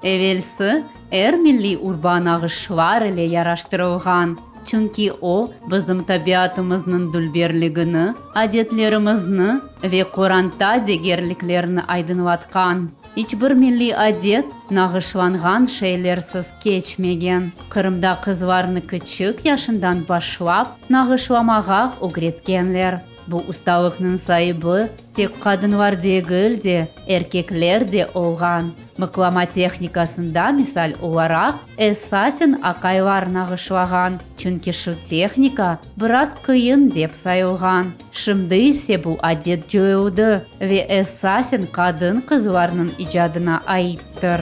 Evelsi er milliy urba nağışlar ile yaraştırılğan, çünki o, bizim tabiatımıznıñ dülberligini, adetlerimizni ve qoranta degerliklerini aydınlatqan. İç bir milliy adet nağışlanğan şeylersiz keçmegen. Qırımda qızlarnı kiçik yaşından başlap nağışlamağa ögretkenler. Bu ustalıqnıñ saibi tek qadınlar degil de, erkekler de olğan. Mıqlama tehnikasında, misal olaraq, esasen aqaylar nağışlağan, çünki şu tehnika biraz qıyın dep sayılğan. Şimdi ise bu adet coyuldı ve esasen qadın-qızlarnıñ icadına aittir.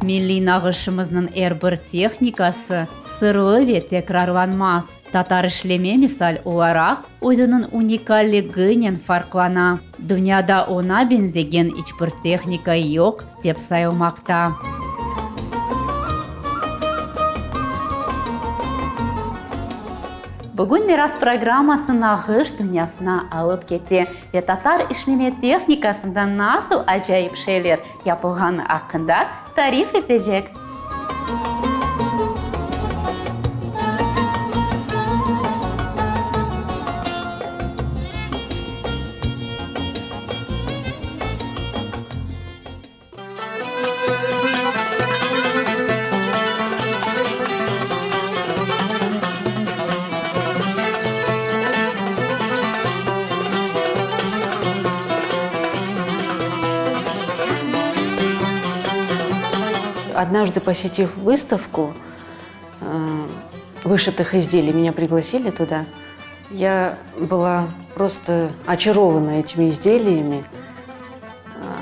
Milliy nağışımıznıñ er bir tehnikası sırlı ve tekrarlanmaz. Tatar işleme, misal olaraq, özüniñ unikalliginen farqlana. Dünyada oña beñzegen iç bir tehnika yoq, dep sayılmaqta. Bugün Miras programması nağış dünyasına alıp kete ve tatar işleme tehnikasında nasıl acayip şeyler yapılğanı aqqında tarif etecek. Однажды, посетив выставку э, вышитых изделий, меня пригласили туда, я была просто очарована этими изделиями.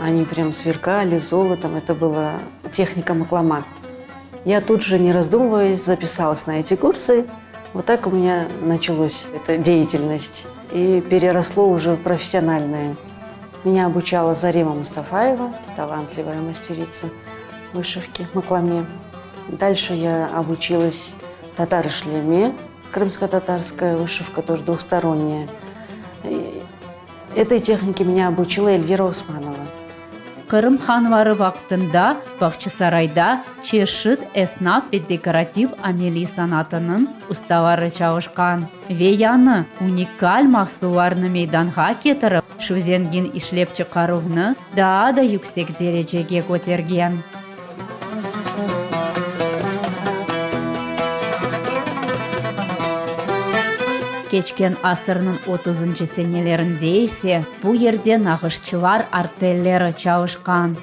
Они прям сверкали золотом. Это была техника маклама. Я тут же, не раздумываясь, записалась на эти курсы. Вот так у меня началась эта деятельность и переросло уже в профессиональное. Меня обучала Зарима Мустафаева, талантливая мастерица вышивки макламе. Дальше я обучилась татар-шлеме, крымско-татарская вышивка, тоже двухсторонняя. Этой технике меня обучила Эльвира Османова. Qırım hanları vaqtında Bağçasarayda çeşit esnaf ve dekorativ-ameliy sanatınıñ ustaları çalışqan ve yañı, unikal mahsullarnı meydanğa ketirip, şu zengin işlep çıqaruvnı daa da yüksek derecege kötergen. Keçken asırnıñ otuzıncı senelerinde ise bu yerde nağışçılar artelleri çalışqan.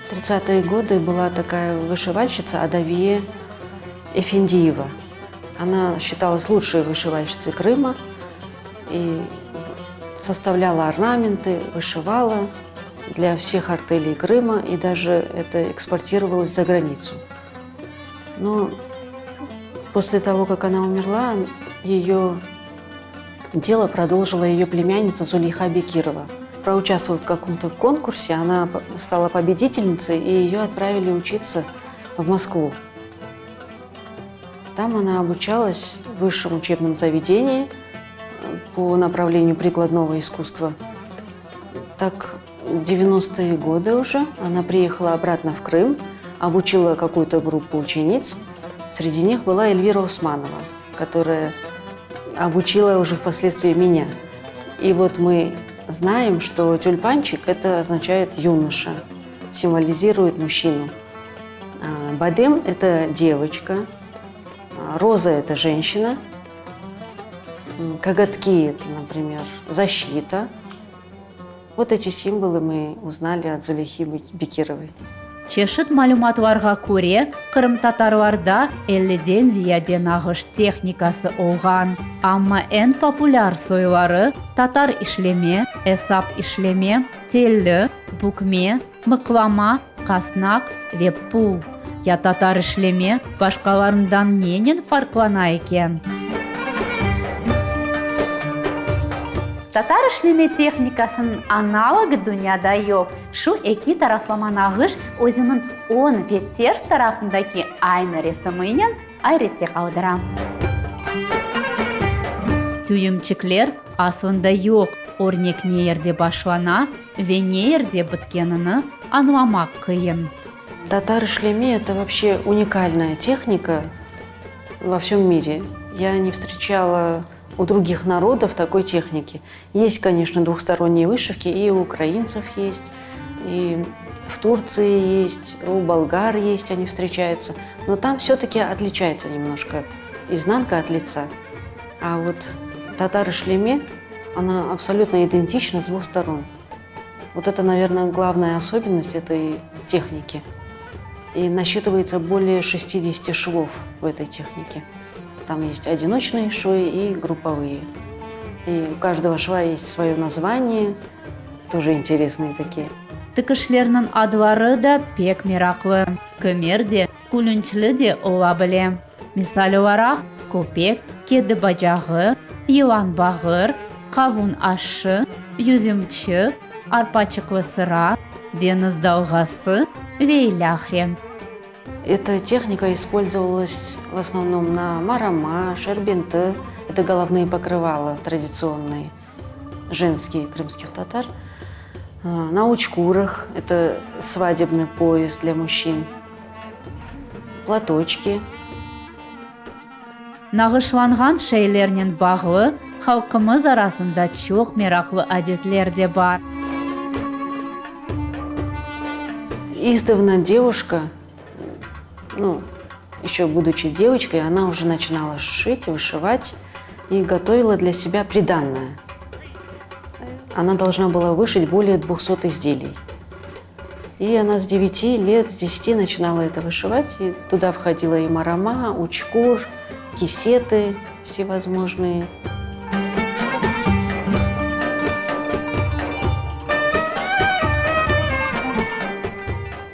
В тридцатые годы была такая вышивальщица Адавие Эфендиева. Она считалась лучшей вышивальщицей Крыма и составляла орнаменты, вышивала для всех артелей Крыма, и даже это экспортировалось за границу. Но после того, как она умерла, ее дело продолжила ее племянница Зулейха Бекирова. Проучаствовав в каком-то конкурсе, она стала победительницей, и ее отправили учиться в Москву. Там она обучалась в высшем учебном заведении по направлению прикладного искусства. Так, в 90-е годы уже она приехала обратно в Крым, обучила какую-то группу учениц. Среди них была Эльвира Усманова, которая обучила уже впоследствии меня. И вот мы знаем, что тюльпанчик – это означает юноша, символизирует мужчину. А, Бадем – это девочка, а, роза – это женщина, коготки – это, например, защита. Вот эти символы мы узнали от Зулейхи Бекировой. Çeşit malümatlarğa köre, qırımtatarlarda elliden ziyade nağış tehnikası olğan. Amma eñ populâr soyları, tatar işleme, esap işleme, telli, bükme, mıqlama, qasnaq ve pul. Ya tatar işleme başqalarından nenen farqlana eken? Tatar işleme tehnikasınıñ analogı dünyada yoq. Şu eki taraflama nağış özüniñ oñ ve ters tarafındaki aynı resiminen ayrette qaldıra. Tüyümçikler aslında yoq, örnek ne yerde başlana ve ne yerde bitkenini añlamaq qıyın. Tatar işleme, это вообще уникальная техника во всем мире. Я не встречала у других народов такой техники. Есть, конечно, двухсторонние вышивки, и у украинцев есть, и в Турции есть, у болгар есть, они встречаются. Но там все-таки отличается немножко изнанка от лица. А вот tatar işleme, она абсолютно идентична с двух сторон. Вот это, наверное, главная особенность этой техники. И насчитывается более 60 швов в этой технике. Там есть одиночные швы и групповые. И у каждого шва есть свое название, тоже интересные такие. Tikişlerniñ adları da pek meraqlı, kimer de, külünçli de ola bile. Misal olaraq, köpek, kedi bacağı, yılan bağır, qavun aşı, yüzümçik, arpaçıqlı sıra, deñiz dalğası ve ilâhre. Эта техника использовалась в основном на марама, şerbenti. Это головные покрывала традиционные, женские крымских татар. На учкурах, это свадебный пояс для мужчин. Платочки. Nağışlanğan şeylernen bağlı halqımız arasında çoq meraqlı adetler de bar. Издавна девушка, ну, еще будучи девочкой, она уже начинала шить, вышивать и готовила для себя приданное. Она должна была вышить более 200 изделий. И она с 9 лет, с 10 начинала это вышивать. И туда входила и марама, учкур, кисеты всевозможные.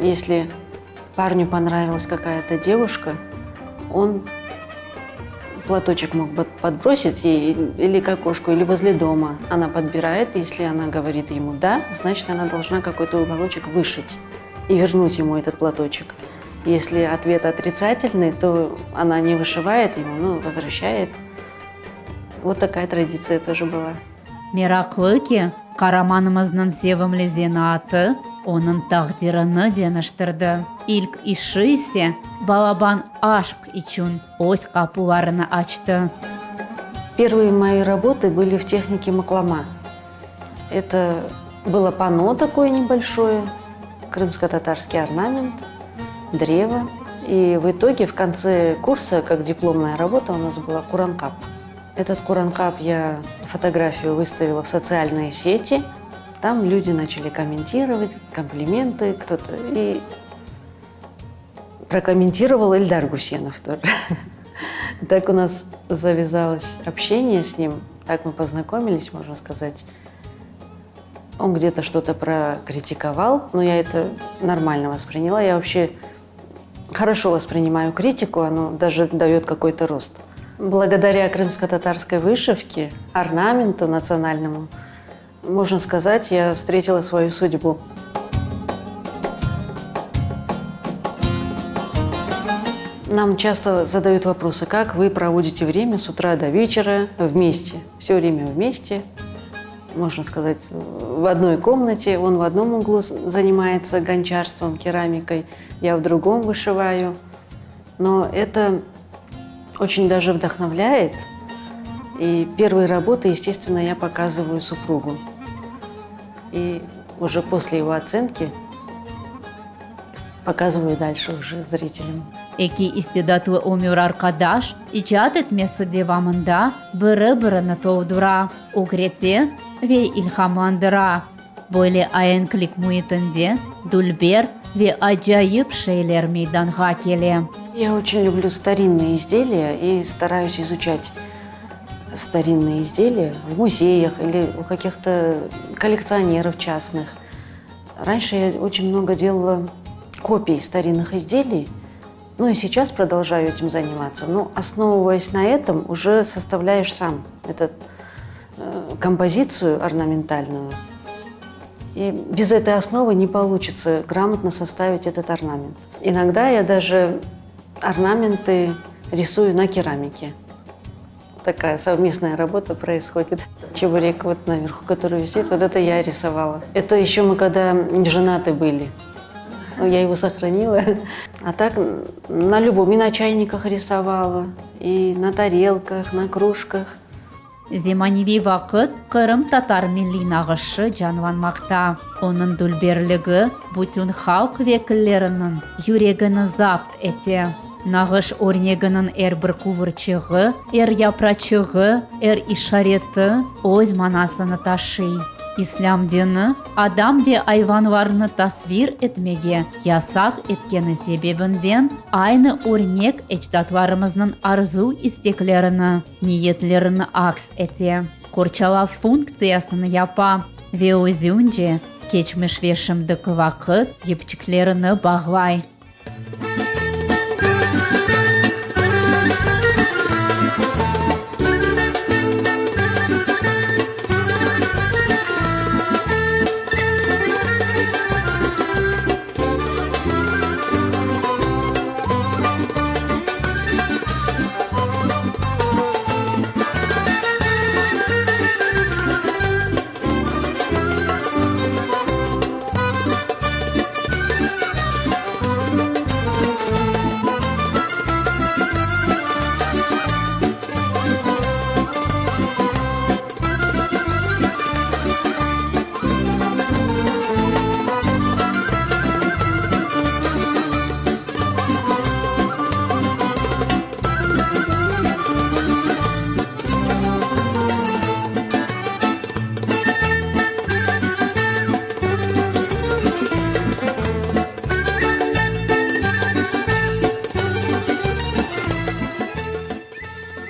Если парню понравилась какая-то девушка, он платочек мог бы подбросить ей или к окошку, или возле дома. Она подбирает, если она говорит ему «да», значит, она должна какой-то уголочек вышить и вернуть ему этот платочек. Если ответ отрицательный, то она не вышивает ему, ну, возвращает. Вот такая традиция тоже была. Meraqlı ki, qaramanımıznıñ sevimli zenaatı onıñ taqdirini deñiştirdi. İlk işi ise balaban aşq içün öz qapularını açtı. Первые мои работы были в технике мыклама. Это было панно такое небольшое, крымско-татарский орнамент, древо. И в итоге в конце курса, как дипломная работа, у нас была Куранкап. Этот Куранкап я фотографию выставила в социальные сети. Там люди начали комментировать, комплименты, кто-то. И прокомментировал Эльдар Гусенов тоже. Так у нас завязалось общение с ним, так мы познакомились, можно сказать. Он где-то что-то прокритиковал, но я это нормально восприняла. Я вообще хорошо воспринимаю критику, оно даже дает какой-то рост. Благодаря крымско-татарской вышивке, орнаменту национальному, можно сказать, я встретила свою судьбу. Нам часто задают вопросы, как вы проводите время с утра до вечера вместе, все время вместе, можно сказать, в одной комнате. Он в одном углу занимается гончарством, керамикой, я в другом вышиваю. Но это очень даже вдохновляет. И первые работы, естественно, я показываю супругу. И уже после его оценки показываю дальше уже зрителям. Eki istidatlı ömür arqadaş icat etmesi devamında biri-birini toldura, ögrete ve ilhamlandıra. Böyle aenklik müitinde dülber ve acayip şeyler meydanğa kele. Я очень люблю старинные изделия и стараюсь изучать старинные изделия в музеях или у каких-то коллекционеров частных. Раньше я очень много делала копий старинных изделий, ну и сейчас продолжаю этим заниматься. Но основываясь на этом, уже составляешь сам этот, э, композицию орнаментальную. И без этой основы не получится грамотно составить этот орнамент. Иногда я даже орнаменты рисую на керамике. Такая совместная работа происходит. Чебурек вот наверху, который висит, вот это я рисовала. Это еще мы когда не женаты были. Ну, я его сохранила. А так на любом, и на чайниках рисовала, и на тарелках, на кружках. Zemaneviy vaqıt qırımtatar milliy nağışı canlanmaqta. Onıñ dülberligi bütün halq vekilleriniñ yüregini zapt ete. Nağış örneginiñ er bir quvurçığı, er yapraçığı, er işareti öz manasını taşıy. İslâm dini adam ve ayvanlarnı tasvir etmege yasaq etkeni sebebinden aynı örnek ecdatlarımıznıñ arzu-isteklerini, niyetlerini aks ete, qorçalav funktsiyasını yapa ve özünce keçmiş ve şimdiki vaqıt yipçiklerini bağlay.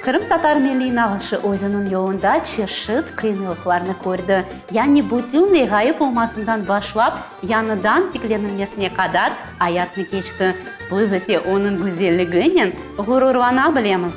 Qırımtatar milliy nağışı özüniñ yolunda çeşit qıyınlıqlarnı kördi, yani bütünley ğayıp olmasından başlap yañıdan tiklenilmesine qadar ayatnı keçti. Biz ise onıñ güzelliginen ğururlana bilemiz.